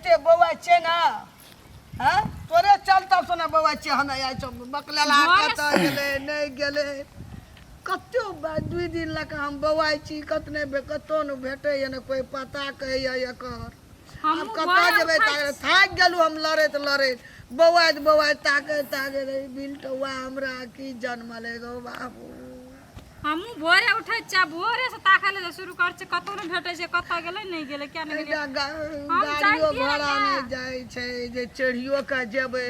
एते बौआ छै ने हँ तोरे चलता सुना बौआ छै हमे आइ सब बकलेला घरे कतऽ गेलै नहि गेलै कते दुइ दिन लऽ कऽ हम बौआइ छी कतने कतौ नहि भेटैए ने कोइ पता कहैए एकर आब हमहूँ कतऽ घरे जेबै उठै ताकऽ थाकि गेलहुँ हम लड़ैत लड़ैत बौआइत बौआइत ताकैत ताकैत बिलटौआ हमरा की जनमलै गौ बाबू। हमहूँ भोरे उठै छियै, भोरे से ताकै लए शुरू करै छियै, कतौ नहि भेटै छै, कतऽ गेलै नहि गेलै किया नहि गेलै। एकटा हम गाड़ियो जानितियै ने घोड़ा नहि माय। जाइ छै जे चढ़ियो कऽ जेबै।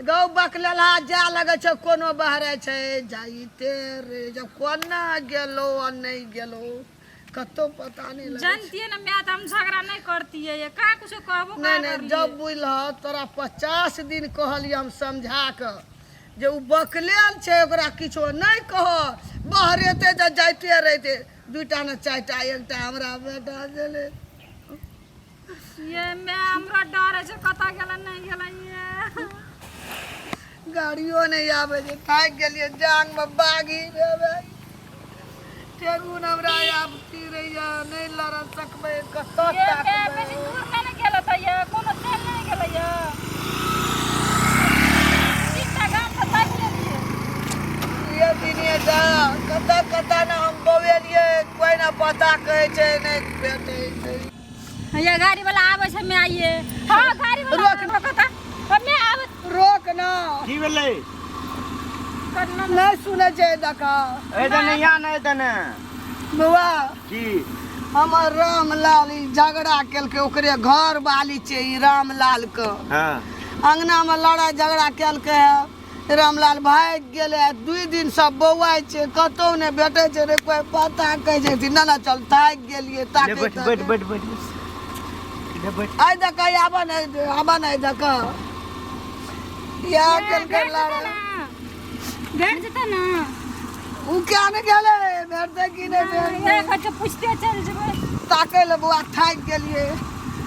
गौ बकलेलहा जाय लगै छै कोनो बहरै छै जाइते रे जब कोना गेलो आ नहि गेलो कतौ पता नहि लगै छै। जानतियै ने माय तऽ हम झगड़ा नहि करतियै, ये कहाँ कुछो कहबो नहि कहाँ नहि करलियै। जब बुझलह तोरा 50 दिन कहलियै हम समझा कऽ जे ओ बकलेल छै ओकरा किछो नहि कह बहरेतै तऽ जाइते रहितै दूटा ने चारिटा एकटा हमरा बेटा छलै। ये माय हमरा डर होइ छै कतऽ गेलै नहि गेलै ये। गाड़ियो नहि आबै छै थाकि गेलियै जांगमे बाघी रे ठेगुन हमरा आब तीरैया नहि लड़ सकबै कतऽ ये माय ताकबै। बेसी दूर नहि ने गेलै तऽ ये कोनो चलि नहि गेलै ये तीनटा गाम तऽ ताकि लेलियै। ये दिनिये जा कतऽ कतऽ ने हम बौएलियै कोइ ने पता कहै छै नहि भेटै छै। ये गाड़ी वाला आबै छै माय ये। हाँ गाड़ी वाला रोक। रोक तऽ हमे आबै। रोक ना। की भेलै? करना नहि सुनै छै देखा। ए दने या नहि दने। बौआ की हमर रामलाल ई झगड़ा केलकै ओकरे घर वाली छै ई रामलाल के। हाँ अंगना में लड़ाई झगड़ा केलकै है रामलाल भागि गेलै 2 दिन से बौआइ छै कतौ नहि भेटै छै रे कोइ पता कहै छै ना ना चल थाकि गेलियै ले ताकै बैठ बैठ बैठ बैठ ले बैठ। आइ देख आबऽ नहि आबऽ नहि देख इएह केलकै लड़ाई। भेट जेतै ने उ क्या ने गेलै भेटतै कि नहि भेटतै। इएह कहै छै पुछते चलि जेबै। ताकै लए बौआ थाकि गेलियै।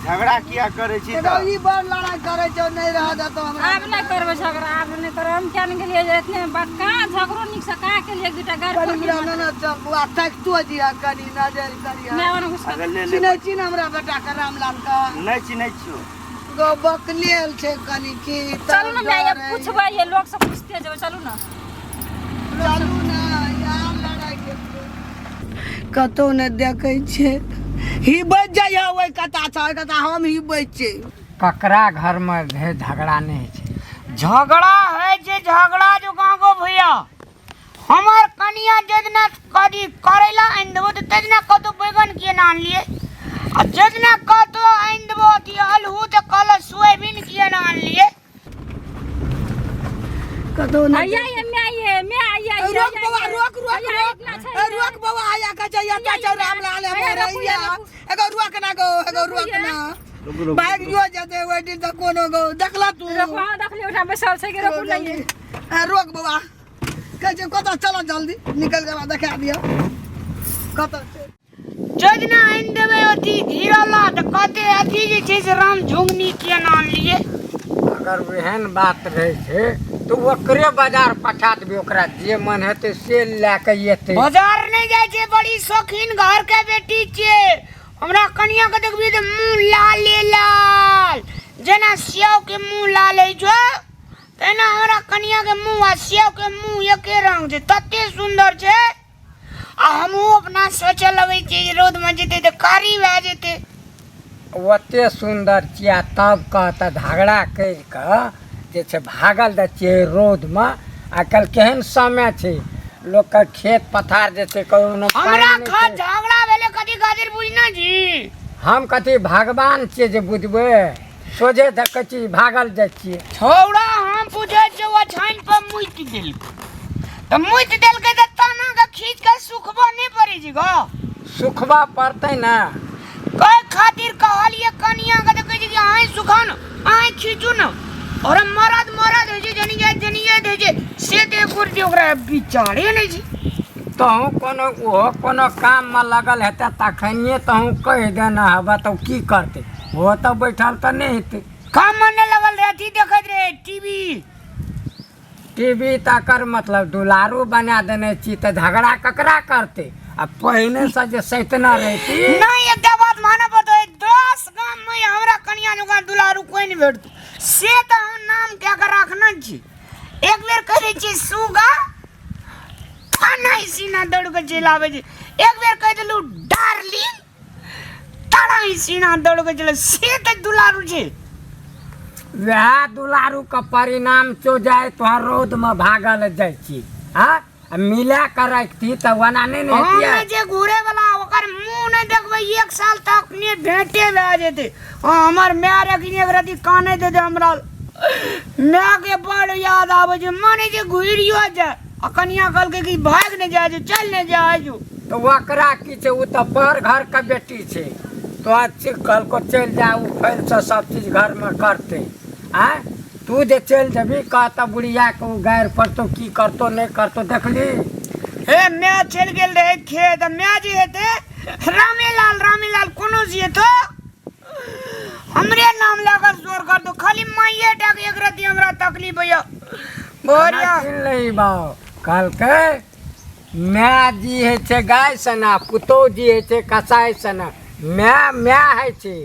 झगड़ा किया करै छी एगो तऽ? ई बड़ लड़ाई करै छै नहि रह देतौ हमरा। आब नहि करबै झगड़ा आब नहि करबै। हम किया नहि गेलियै जे एतने बात कहाँ झगड़ो नीकसँ कहाँ केलियै एक दूटा गारि कनि फोड़ली हमरा मात्र। ने चल बौआ थाकितो जिया कनि नजर करिया। माय ओने घुसि कऽ अगर ले ले चिन्है छी ने हमरा बेटा के रामलाल के? नहि चिन्है छियौ। गो बकलेल छै कनि की चलू ने माय पुछबै ये लोक से पुछते जेबै चलू ने। चलू ने यार लड़ाई के कतौ नहि देखै छै ही बचि जाइए ओहि कता छै ओहि कता हम ही बचि छियै। ककरा घरमे झगड़ा नहि होइ छै? झगड़ा होइ छै झगड़ा जो गाँव भैया हमर कनिया जेतना कदी करैला आनि देबो तऽ तेजना कतौ बैगन किए ने आनलियै आ जेतना कतौ आनि देबो अथी आलू तऽ कहलक सोयाबीन किए ने आनलियै। कतौ नहि आइया ये मैं ये मैं आइया ये रोक बौआ रोक रोक रोक इतना छै ए, रोक बौआ आया कहै छै एतऽ छै रामलाल हैया, रोकू हमर ये, हैया। रोकू। एगो रोक ना गो एगो रोक ना रुक रुक भागियो जेतै ओहि दिन तऽ कोनो गो देखला तू। रोकू हाँ देखलियै ओहिठाम बैसल छै कि रोकू नहि ये। ए, रोक बौआ कहै छै कतऽ चलो जल्दी निकल के देखा दिअ कतऽ छै। जेजना आनि देबै अथी घिरला तऽ कहतै अथी जे छै से राम झुंगनी किए ने आनलियै। अगर एहन बात रहै छै तऽ ओकरे बाजार पठा देबै ओकरा जे मन हेतै से लए कऽ एतै। बाजार नहि जाइ छै बड़ी शौकीन घर के बेटी छियै। हमरा कनिया के देखबी तऽ मुँह लाले लाल जेना सेव के मुँह लाल होइ छै तहिना हमरा कनिया के मुँह आ सेव के मुँह एके रंग छै तते सुन्दर छै। आ हमहूँ अपना सोचऽ लगै छियै जे रौदमे जेतै तऽ कारी भए जेतै। ओते सुन्दर छियै आ तब कहत झगड़ा करि कऽ जे छै भागल जाइ छियै रौदमे। आइ काल्हि केहन समय छै लोकके खेत पथार जे छै कोनो पानि हमरा नहि खा छै। झगड़ा भेलै कथी खातिर बुझना छी? हम कथी भगवान छियै जे बुझबै? सोझे देखै छी भागल जाइ छियै। छौड़ा हम बुझै छियै ओछाइन पर मुति देलकै तऽ मुति देलकै तऽ तना के खींच के सुखबो नहि पड़ै छै गो। सुखबा पड़तै ने। कै खातिर कहलियै कनिया के तऽ कहै छै कि अहीं सुखाउ ने अहीं खींचू ने। और मरद मरद होइ छै जनी जाइत जनी जाइत होइ छै से तऽ एको रत्ती ओकरा विचारे नहि छै। तहूँ कोनो ओहो कोनो काममे लगल हेतै तखनिए तहूँ कहि देने हेबऽ तऽ ओ की करतै? ओहो तऽ बैठल तऽ नहि हेतै। काममे नहि लगल रहै अथी देखैत रहै टीवी। टीवी तकर मतलब दुलारू बना देने छी तऽ झगड़ा ककरा करतै? आ पहिनेसँ जे सैतना रहिती। नहि एकटा बात मानऽ पड़तौ 10 गाममे हमरा कनिया जकाँ दुलारू भेटतौ। से तऽ हम नाम कए कऽ राखने छी। एक बेर कहि दै छियै सुगा, फनाइ सीना दौड़ कऽ चलि आबै छै। एक बेर कहि देलहुँ डार्लिंग, तड़ाइ सीना दौड़ कऽ चलि, से तऽ दुलारू छै। वएह दुलारू के परिणाम चो जाय तोहर रौद में भागल जाइ छी। हाँ, आ मिला के रखती तऽ ओना नहि ने हम हेतियै। जे घूरे वाला ओकर मुंह नहि देखबै 1 साल तक ने भेंटे भए जेतै। हाँ, हमर माय रखनी एक रति काने दे दे हमरा। माय के बड़ याद आबै छै, माने जे घुरियो जाय आ कनिया कहलकै कि भागि नहि जाइ छै, चलि नहि जाइ छै। तऽ ओकरा की छै, ओ तऽ पर घर के बेटी छै। तो कहलको चलि जा, ओ फैलसँ सब चीज घरमे करतै। आँय, तू जे चलि जेबही कहतऽ बुढ़िया के ओ गारि पड़तौ, की करतौ नहि करतौ, देखली? हे माय चलि गेल रहै खेत, माय जे हेतै रामेलाल रामेलाल कोनो जे हेतौ हमरे नाम लए कऽ शोर करतौ। खाली माइए टा के एक रति हमरा तकलीफ होइए। बढ़िया सुन लही बाबू, कहलकै माय जी होइ छै गाय सना, पुतोह जी होइ छै कसाई सना। माय माय होइ छै,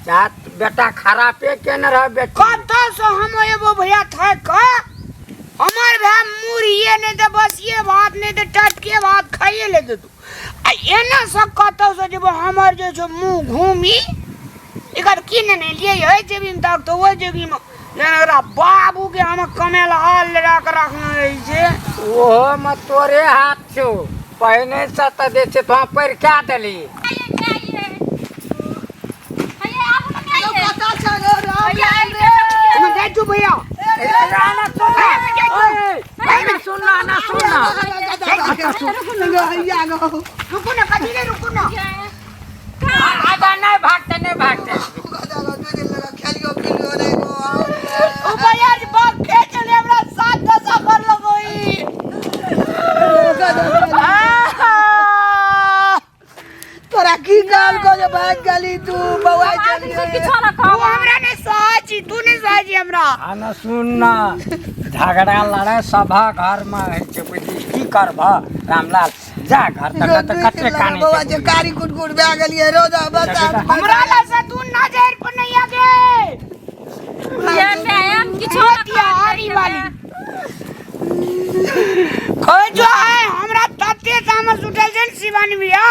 चाहे बेटा खरापे केने रह बेटी। कतऽसँ हम एबो भैया थाकि कऽ, हमर भाय मुरहिए नहि तऽ बसिए भात नहि तऽ टटके भात खाइए लेतै तू। आ एना सब कतऽसँ जेबो, हमर जे छै मुँह घूमी एकर की नेने एलियै एहि जेबीमे तक तऽ ओहि जेबीमे, जेना ओकरा बाबूके हम कमेला हाल लगा कऽ रखने रहै छै। ओहोमे तोरे हाथ छौ, पहिनेसँ तऽ जे छै तोरा परिका देली। हम जाइ છું भैया। सुनना ना सुनना, रुकू ना, कथी रे, रुकू ना। आगा नहीं भागते, नहीं भागते। ओ भैया जी बाप खेच ले हमरा सात दशा कर लगोई। तोरा की कहल को जे भाग गेली तू बौआ? चल किछो ना तू कहब। हमरा नहीं सहै छी, तू नहीं सहै छी हमरा। आ न सुन न, झगड़ा लड़ाई सभा घर में होइ छै, बुझली? की करबह रामलाल, जा घर तक तऽ कते कानै बौआ छै जे कारी कुट कुट भए गेलियै रोजा बता। हमरा ला से तू नजर पर नहीं आगे। ये माय हम किछो ना मोतिहारी वाली कहै जो है हमरा तते तामस उठल छै ने शिवानी भैया,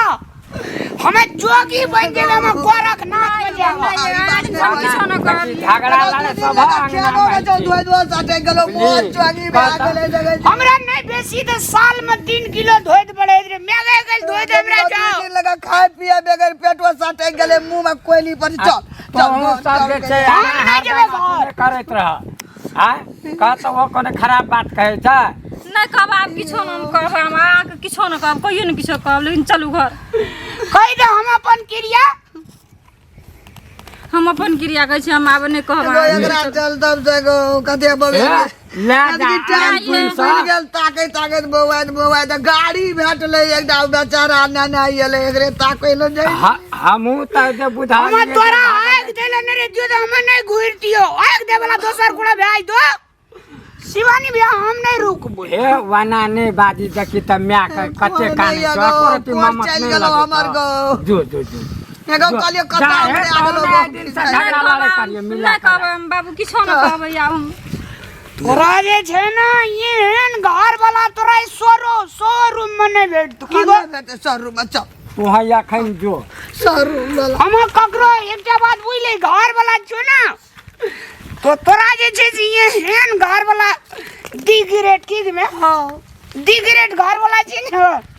हमें जोगी बन गेल, हम गोरखनाथ में जाब। किछो ना कहब। झगड़ा लड़ाई सभा अंगना में होइ छै। धोए धोए साटे गेलो, मुँह चुआगी भए गेलै जगह। हमरा नहीं बेसी तऽ साल में 3 किलो धोइत पड़े रे, मैं गेल धोइत हमरा जाओ। लगा खाए पिए बगैर पेटवा साटे गेलै, मुँह में कोयली पर। चल चल तोहूँ सब जे छै हम नहि जेबै घर। करैत रह। आँय, कह तऽ ओ कोनो खराब बात कहै छै? नहि कहब आब किछो न हम कहब, हम अहाँके किछो न कहब, कहियो ने किछो कहब, लेकिन चलू घर। कहि दे हम अपन क्रिया। हम अपन क्रिया कहै छी, हम आब नहि कहब एगो अहाँके। एकरा चल तब से एगो कते बबे ए, ले जा टाइम पुरि गेल, ताकैत ताकैत बौआइत बौआइत गाड़ी भेटलै एकटा बेचारा नेने एलै, एकरे ताकै लए जाइ। हमहूँ तऽ जे बुझा हम तोरा आगि देले ने रे दियो, तऽ हम नहीं घुरि दियो, आगि दे वाला दोसर कुरा भेज दो शिवानी भैया, हम नहीं रुकबो। हे वना नहि बाजी, देखी तऽ माय के कते कानै छौ, एको रत्ती ममत चलि नहि गेलौ लगै हमर छौ। गौ। जो जो जो एगो कहलियै जा, कतऽ हे, उतरे आ गेलौ। तोहूँ आइ दिनसँ नहि झगड़ा कहब लड़ाइ आब, करियै, मिला नहि कऽ। कहब हम बाबू, किछो न कहब आब हम। तोरा जे छै ने एहन घर वाला तोरा सोरो शोरूम में नहीं भेटतो की गो। शोरूम चल। तू है अखन जो शोरूम वाला। हम ककरो एकटा बात बुझले, घर वाला छौ ना तो तोरा जे छै से एहन घर वाला डी ग्रेड की में। हाँ, डी ग्रेड घर वाला छै ने।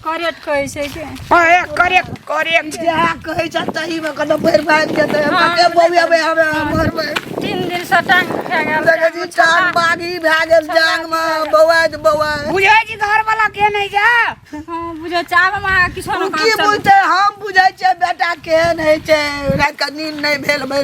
करेट कहै छै के? हाँ, ए, करेक्ट करेक्ट। जएह कहै छ तहीमे कतौ भरि भागि जेतै, हम कते बौएबै, हमे मरबै। 3 दिन से टांग उठा गेल। देखै छी टांग बागी भए गेल जांगमे बौआइत बौआइत। बुझै छी घर वाला के नहीं जा। हाँ, बुझै छी, आब हम अहाँके किछो ओ न की कहब, चलू। बुझतै? हम बुझै छियै बेटा केहन होइ छै, रातिके नींद नहि भेल भरि।